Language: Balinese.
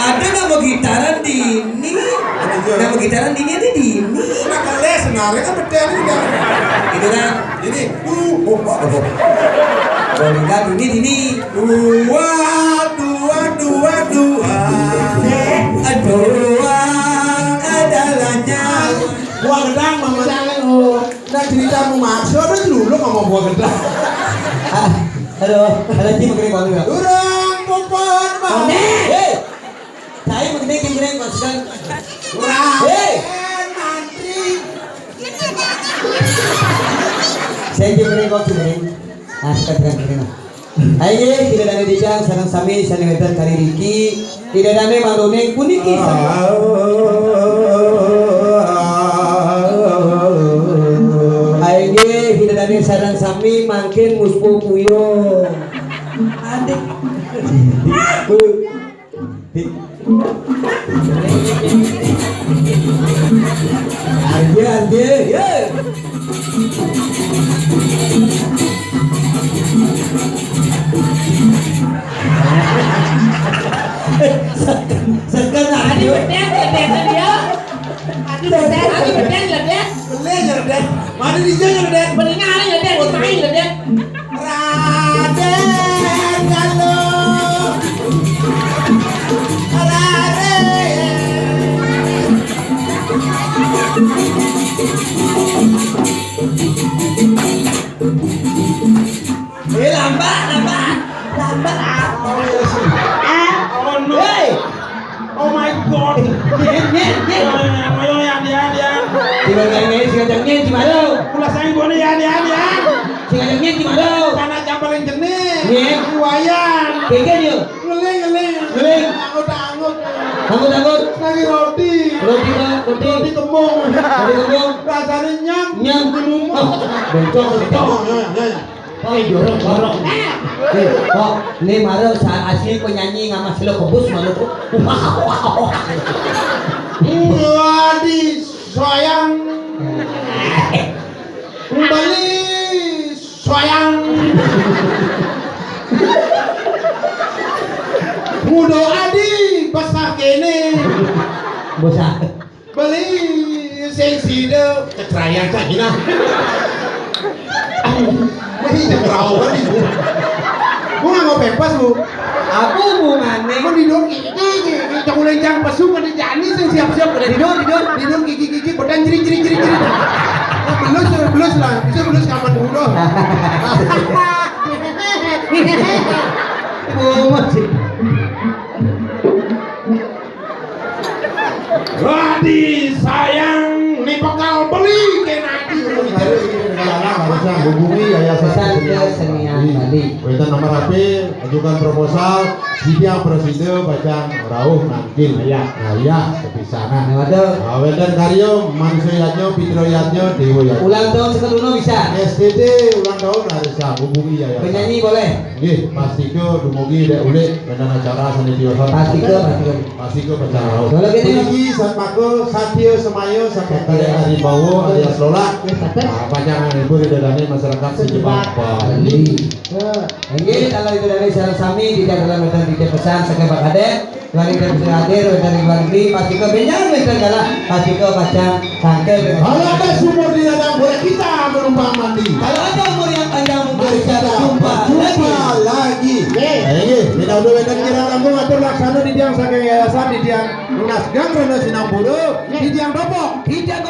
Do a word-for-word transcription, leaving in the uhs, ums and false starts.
Ada nama gitaran di ini. Nama gitaran di ini ada di ini. Nah, keles, sebenarnya kan betul ini kan. Itu kan. Ini. Uh, oh, oh, oh. Kalau enggak, ini, ini. Dua, dua, dua, dua. Dua adalah nyawa. Buah gedang, Mama. Jangan, oh. Nah, cerita mau masuk, ada dulu ngomong buah gedang. Ah, aduh, ada tim begini kalau enggak. Durung pupun mau. Hei, saya begini, tim begini, maksudnya. Kurang. Hei. Mantri. Saya tim begini, kok tim begini. Nah, suka dengan begini. Ayo, tidak ada dijang, sareng sami, sani wetan kari Riki. Tidak ada mandoning puniki. Ayo, tidak ada sareng sami, mangkin muspu puyo. Adik. Arje, arje, ya. Seken, seken, arje. Aduh, bedak, bedak, dia. Aduh, bedak, aduh, bedak, bedak. Beli, ya, bedak. Mana dia, ya, bedak? Belinya ada, ya, bedak. Buat main, ya, bedak. Raden Galuh. Raden. Eh, lambat, lambat. Lambat, ah. Oh, iya, sih. Ah. Oh, no. Hei. Oh my God. Nyen, nyen, nyen. Ayo, ayo, ya, ya, ya. Tiba-tiba ini, si Kacang Nyen, gimana? Pula saya gua nih, ya, ya, ya. Si Kacang Nyen, gimana? Tanah jam paling jenih. Nyen. Buayan. Keke dia. Ngeling, ngeling. Ngeling. Anggut, anggut. Anggut, anggut. Lagi roti. Roti, Pak, roti. Roti kembung. Roti kembung. Rasanya nyam. Nyam. Gemumuk. Oh, bencong, bencong. Oh, ya, ya, ya. Oh, jorok, jorok. Eh, kok ini malah sa-, asli penyanyi ngamas lo kebus malu tuh. Wadi sayang. Bali sayang. Mudo adi besar kene. Besar. Beli sing sida kecerayan saja nah. Beli cekerau kan ibu. Gua nggak mau pepes, Bu. Apa hubungannya? Mau didorong, ini, ini, ini, jangan ulencang pesu, kan dijani sing siap-siap, kan didorong, didorong, didorong, gigi, gigi, badan jerit, jerit, jerit, jerit. Ya, belus, belus lah. Bisa belus kapan dulu? Oh, masih. Radi sayang ni bekal beli kena ati. Harusnya hubungi Yayasan Kesenian Bali. Wénten nomor H P, ajukan proposal, sida prasida pacang rauh nangkil. Iya. Nah, iya, kepisanan. Nah, waduh. Ah, wénten karya, manusia yadnya, pitra yadnya, dewa yadnya. Ulang tahun sekeluno bisa. S T D, ulang tahun harus hubungi Yayasan. Penyanyi boleh? Nggih, pastika dumugi Dék Ulik, wénten acara seni tiosan. Pastika, pastika. Pastika pacang rauh. Kalau gini, puniki satmaka satya semaya saking kalih Aribawa alias Lolak. Nggih, Pak. Ah, pacang menghibur ida dané masyarakat sejebak Bali. Ya. Inggih, kalau ida dané sareng sami, titah dalam wénten titah pesan saking Pak Kadék, wali dan hadir, wénten ing luar negeri, pastika bénjang wénten galah, pastika pacang tangkil dengan. Kalau ada sumur di ladang, boleh kita menumpang mandi. Kalau ada umur yang panjang, mungkin kita jumpa lagi. Nggih. Inggih, kita udah wénten kirang langkung atur laksana titiang saking yayasan, titiang Lunas Gang Rena Sinampura, titiang Topok. Titiang